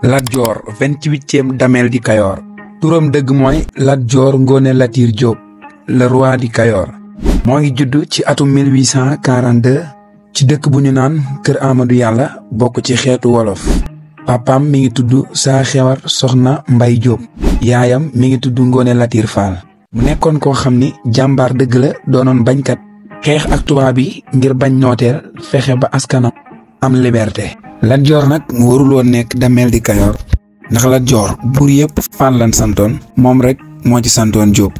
Lat Dior 28e damel di Kayor turam dëgg mooy Lat Dior Ngoné Latyr Diop le roi di Kayor moo ngi judd ci atum 1842 ci dëkk bu ñu naan Kër Amadou Yàlla bokk ci xeetu wolof. Papam mi ngi tudd Saa Xewar Soxna Mbay Diop yaayam mi ngi tudd Ngoné Latyr Fall mu nekkoon koo xam ni jàmbaar dëgg la doonoon bañkat xeex ak tubaab yi ngir bañ nooteel fexe ba askanam am liberté. Lat Dior nag mu warul woon nekk damel di Kayor ndax Lat Dior buur yëpp Fall lan santoon moom rek moo ci santoon Diop.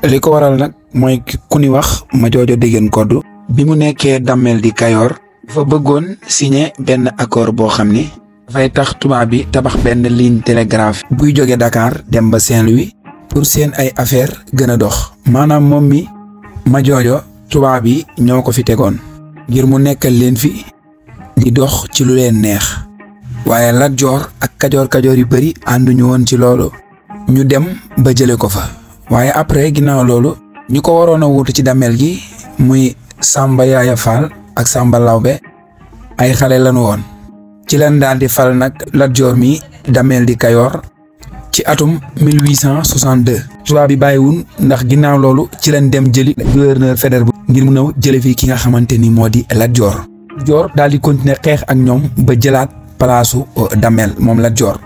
li ko waral nag mooy ku ni wax Majoojo Degen Koddu bi mu nekkee damel di Kayor dafa bëggoon signer benn accord boo xam ni dafay tax tubaab bi tabax benn ligne télégraphe buy jóge Dakar dem ba Saint-Louis pour seen ay affaire gën a dox maanaam moom mi Majoojo tubaab yi ñoo ko fi tegoon ngir mu nekkal leen fi di dox ci lu leen neex waaye Lat Dior ak kajoor yu bari ànduñu woon ci loolu ñu dem ba jële ko fa waaye après ginnaaw loolu ñu ko waroon a wuutu ci damel gi muy Samba Yaaya Fall ak Samba Lawbe ay xale lañu woon ci leen daal di fal nag Lat Dior mi damel di Kayor ci atum 1862 tubaab bi bàyyiwun ndax ginnaaw loolu ci leen dem jëli gouverneur fédéral bu ngir mu ñëw jële fi ki nga xamante ni moo di Lat Dior. Dior daal di continuer xeex ak ñoom ba jëlaat palaasu damel moom Lat Dior.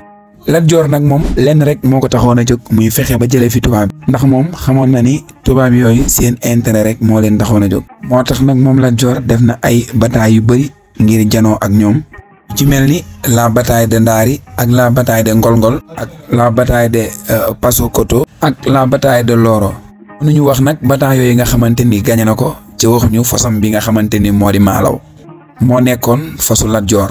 Lat Dior nag moom lenn rek moo ko taxoon a jóg muy fexe ba jëlee fi tubaab ndax moom xamoon na ni tubaab yooyu seen intérêt rek moo leen taxoon a jóg. moo tax nag moom Lat Dior def na ay bataille yu bëri ngir janoo ak ñoom ci mel ni la bataille de Ndaari ak la bataille de Ngolngol ak la bataille de Pasokoto ak la bataille de Loro. mënuñu wax nag bataille yooyu nga xamante ni gañe na ko ci waxuñu fasam bi nga xamante ni moo di Maalaw. moo nekkoon fasu Lat Dior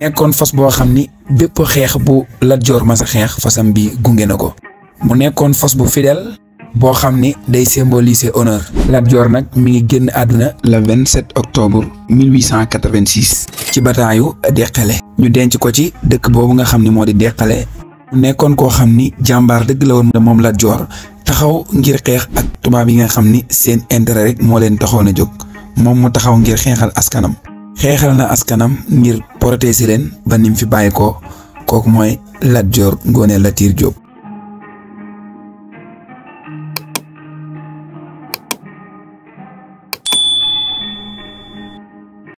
nekkoon fas boo xam ni bépp xeex bu Lat Dior mas a xeex fasam bi gunge na ko mu nekkoon fas bu fidèle boo xam ni day symboliser honneur. Lat Dior nag mi ngi génn àdduna le 27 octobre 1886 ci bataayu Deqale ñu denc ko ci dëkk boobu nga xam ni moo di Deqale mu nekkoon koo xam ni jàmbaar dëgg la woon moom Lat Dior taxaw ngir xeex ak tubaab yi nga xam ni seen intérêt rek moo leen taxoon a jóg moom mu taxaw ngir xeexal askanam. xeexal na askanam ngir protéger leen ba nim fi bàyyi ko kooku mooy Lat Dior Ngoné Latyr Diop.